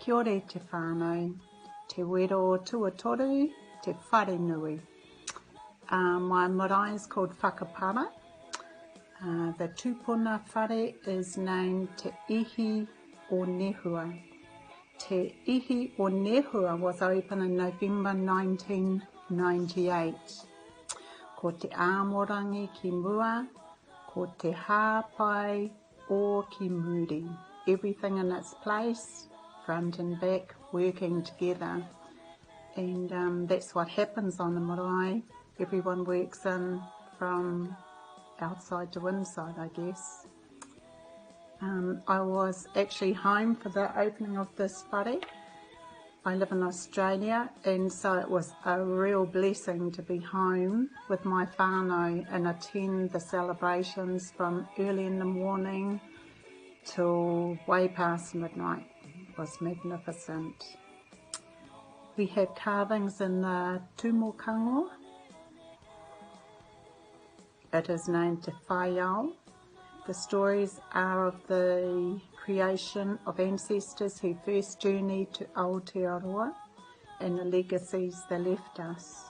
Kia ora e te whānau. Te wero tuatoru, te wharenui. Uh, my marae is called Whakapara. Uh, the tupuna whare is named Te Ihi o Nehua. Te Ihi o Nehua was opened in November 1998. Ko te āmorangi ki mua, ko te hāpai o ki muri. Everything in its place, front and back, working together. And um, that's what happens on the marae. Everyone works in from outside to inside, I guess. Um, I was actually home for the opening of this whare. I live in Australia and so it was a real blessing to be home with my whānau and attend the celebrations from early in the morning till way past midnight. It was magnificent. We have carvings in the Tumukango. It is named Te Whaiao. The stories are of the creation of ancestors who first journeyed to Aotearoa and the legacies they left us.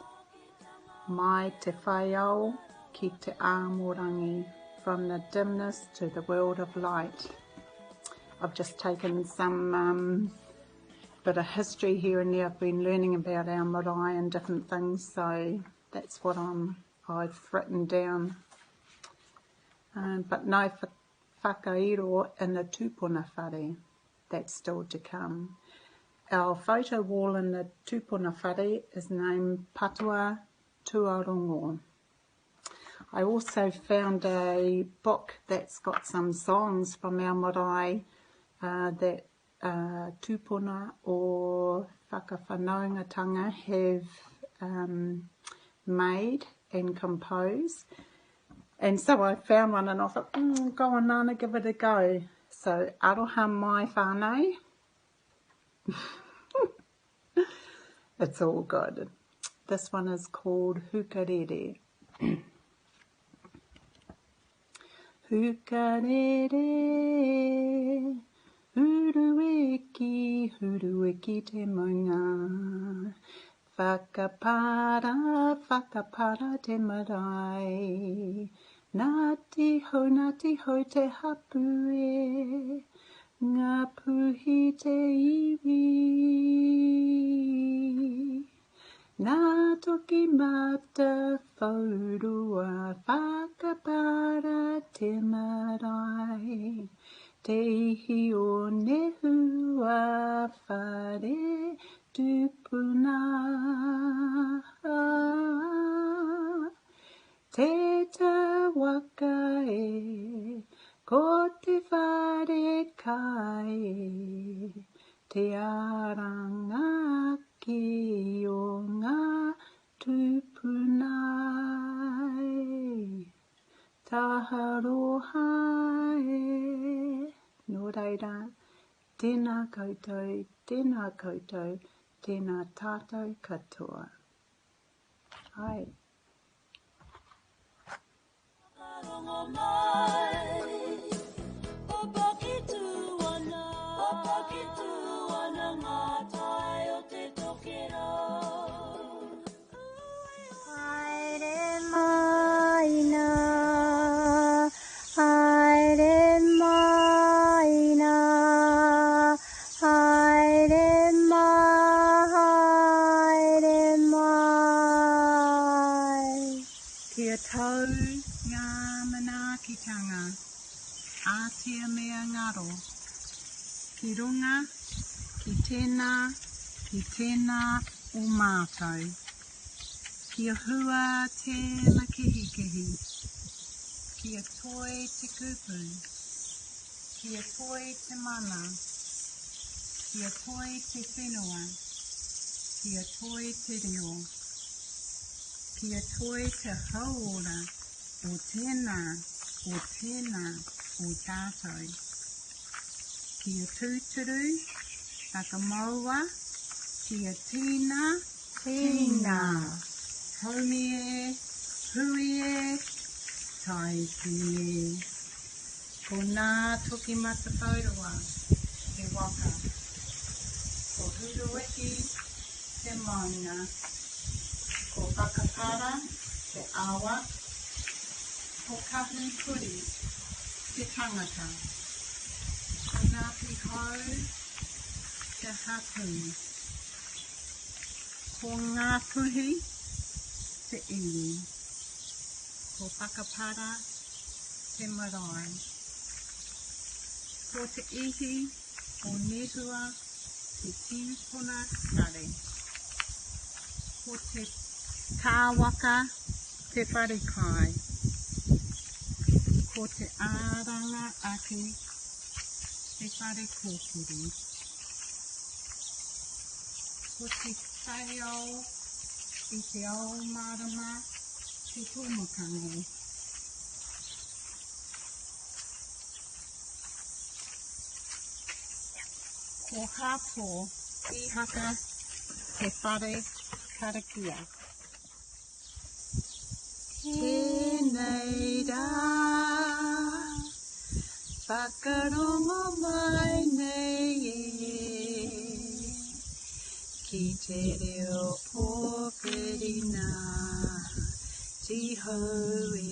Mai te whaiao ki te āmorangi, from the dimness to the world of light. I've just taken some um, bit of history here and there. I've been learning about our marae and different things, so that's what I'm, I've written down. Um, but no whakairo in the tupuna whare, that's still to come. Our photo wall in the tupuna whare is named Patua Tuarongo. I also found a book that's got some songs from our marae uh, that uh, tupuna or whakawhanaungatanga have um, made and composed. And so I found one and I thought, mm, go on Nana, give it a go. So aroha mai whānau. it's all good. This one is called Hukarere. Hukarere, hurueki, hurueki te maunga. Whakapara, whakapara te marae. Ngāti hau, Ngāti hau te hapu e. Ngā puhi te iwi. Ngā toki mata whaurua whakapara te marae. Te ihi o Nehua whare tupuna. Te ta waka e, ko te whare kai e, te aranga ake o ngā tūpuna e, taharoha e. Nō reira, tēnā koutou, tēnā koutou, tēnā tātou katoa. Ai. Haere mai nā, haere mai nā, haere mai, haere mai. Kia tau ngā manaakitanga ātea mea ngaro, ki runga, ki tēnā, ki tēnā o mātou. Kia hua te makihikihi, kia toi te kupu, kia toi te mana, kia toi te whenua, kia toi te reo, kia toi te hauora o tēnā, o tēnā o tātou. Kia tūturu, whakamaua, kia tīna, tīna. Haumi e, hui e, tāiki e. Ko Ngā Toki Matawhauroa te waka. Ko Huruiki te maunga. Ko Whakapara te awa. Ko Kahukuri te tangata. Ko Ngāti Hou te hapū. Ko Ngāpuhi te iwi. Ko Whakapara te marae. Ko Te Ihi o Nehua te tīpuna whare. Ko Te Kāwaka te wharekai. Ko Te Āranga Ake te whare kōkiri. Ko Te Whaiao i te Ao Mārama te tomokanga. Ko Hato Ihaka te whare karakia. Tēnei rā, whakarongo mai nei e, ki te reo pōwhiri nā Tīhou e.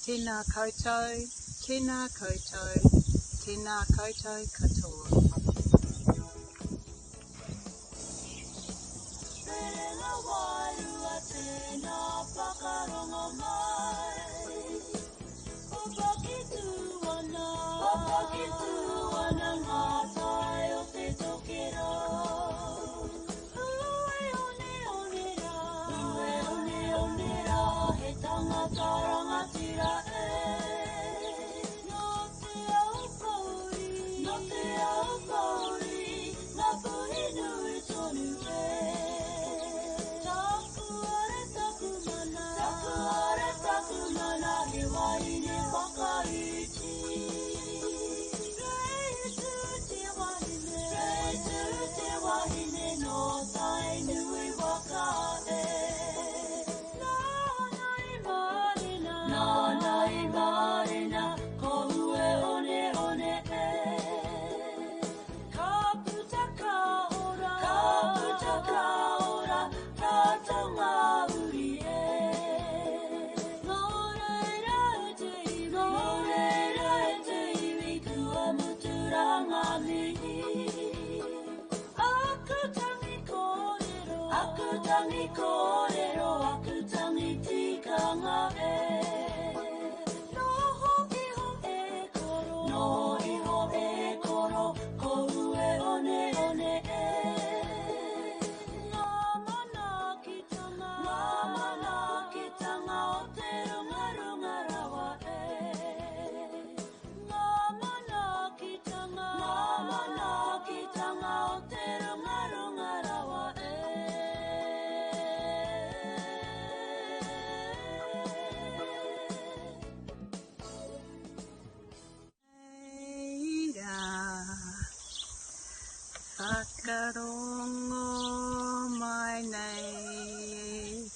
Tēnā koutou, tēnā koutou, tēnā koutou katoa. Rerenga wairua tēnā whakarongo mai. Papaki tū ana, papaki tū ana ngā tai o te tokerau. Ue one one rā, ue one one rā, he tangata rangatira e. Nō te Aupōuri, nō te Aupōuri, ngā puhi nui tonu e. Taku are taku mana, taku are taku mana, he wahine whakaiti. Rei tū te wahine, rei tū te wahine, nō Tainui waka e. Nāna i mārena, nāna i mārena, ko ue one one e. Ka puta ka ora, ka puta ka ora, tātou ngā uri e. Nō reira e te iwi, nō reira e te iwi, kua mutu rā ngā mihi. Aku tangi kōrero, aku tangi kōrero, aku tangi tikanga e. Noho iho e koro, noho iho e koro, ko ue one one e. Ngā manaakitanga, ngā manaakitanga o te runga runga rawa e. Ngā manaakitanga, ngā manaakitanga o te runga runga rawa e. Reira, whakarongo mai nei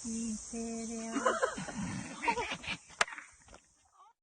ki te reo.